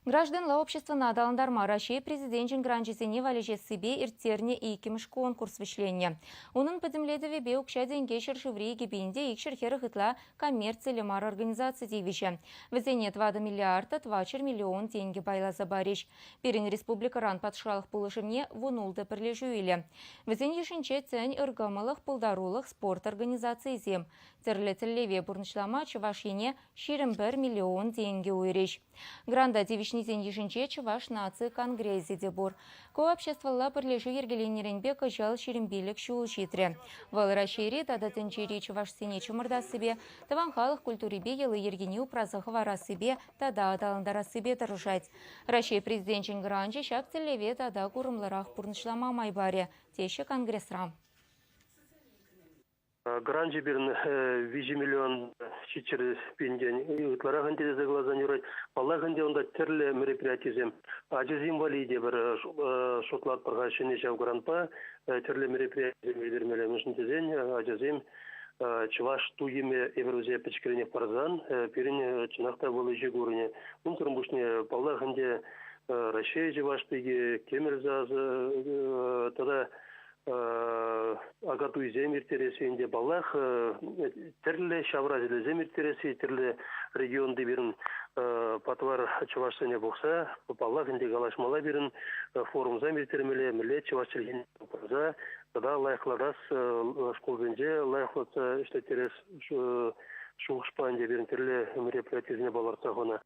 Гражданла обществӑна аталантарма Раҫҫей Президенчӗн гранчӗсене валеҫессипе ирттернӗ иккӗмӗш конкурс вӗҫленнӗ. Унӑн пӗтӗмлетӗвӗпе укҫа-тенке ҫӗршыври 2240 ытла коммерциллӗ мар организаци тивӗҫӗ. Вӗсене 4 миллиард та 400 миллион тенкӗ пайласа парӗҫ. Пирӗн республикӑран патшалӑх пулӑшӑвне 16 пӗрлешӳ илӗ. Вӗсен йышӗнче тӗн, ыркӑмӑлӑх, пултарулӑх, спорт организацийӗсем. Тӗрлӗ тӗллеве пурнӑҫлама Чӑваш Ене 21 миллион тенкӗ уйӑрӗҫ. Гранта тивӗҫнисен йышӗнче Чӑваш наци конгресӗ те пур. Ку обществӑлла пӗрлешӳ йӗркеленнӗренпе кӑҫал 25 ҫул ҫитрӗ. Вӑл Раҫҫейри тата тӗнчери чӑвашсене чӑмӑртассипе, тӑван халӑх культурипе йӑли-йӗркине упраса хӑварассипе тата аталантарассипе тӑрӑшать. Раҫҫей Президенчӗн гранчӗ ҫак тӗллеве тата курӑмлӑрах пурнӑҫлама май парӗ, теҫҫӗ конгресра. Гранчӗ пирӗн 3 миллион 700 пинтен ытларах ӗнтӗ тесе каласан юрать. Паллах ӗнтӗ унта тӗрлӗ мероприятисем. Ачасем валли те пӗр шутлатпӑр-ха ҫӗнӗ ҫав грантпа тӗрлӗ мероприятисем ирттермелле. Мӗншӗн тесен ачасем чӑваш туйӑмӗ эпир вӗсене пӗчӗкренех парсан пирӗн чӑнах та вӑл ӗҫе курӑнӗ. Унсӑрӑн пуҫне паллах ӗнтӗ Раҫҫей чӑваш пики, Кӗмӗл сасӑ тата Акатуйсем ирттересси ӗнтӗ, паллах, тӗрлӗ ҫавраҫилесем ирттересси, тӗрлӗ регионти пирӗн патвар чӑвашсене пухса, паллах, ӗнтӗ калаҫмалла пирӗн, форумсем ирттермелле, мӗнле чӑваш чӗлхине упраса тата лайӑхлатас, шкулсенче лайӑхлатса ӗҫлеттерес шухӑшпа ӗнтӗ пирӗн тӗрлӗ мероприятисене палӑртса хунӑ.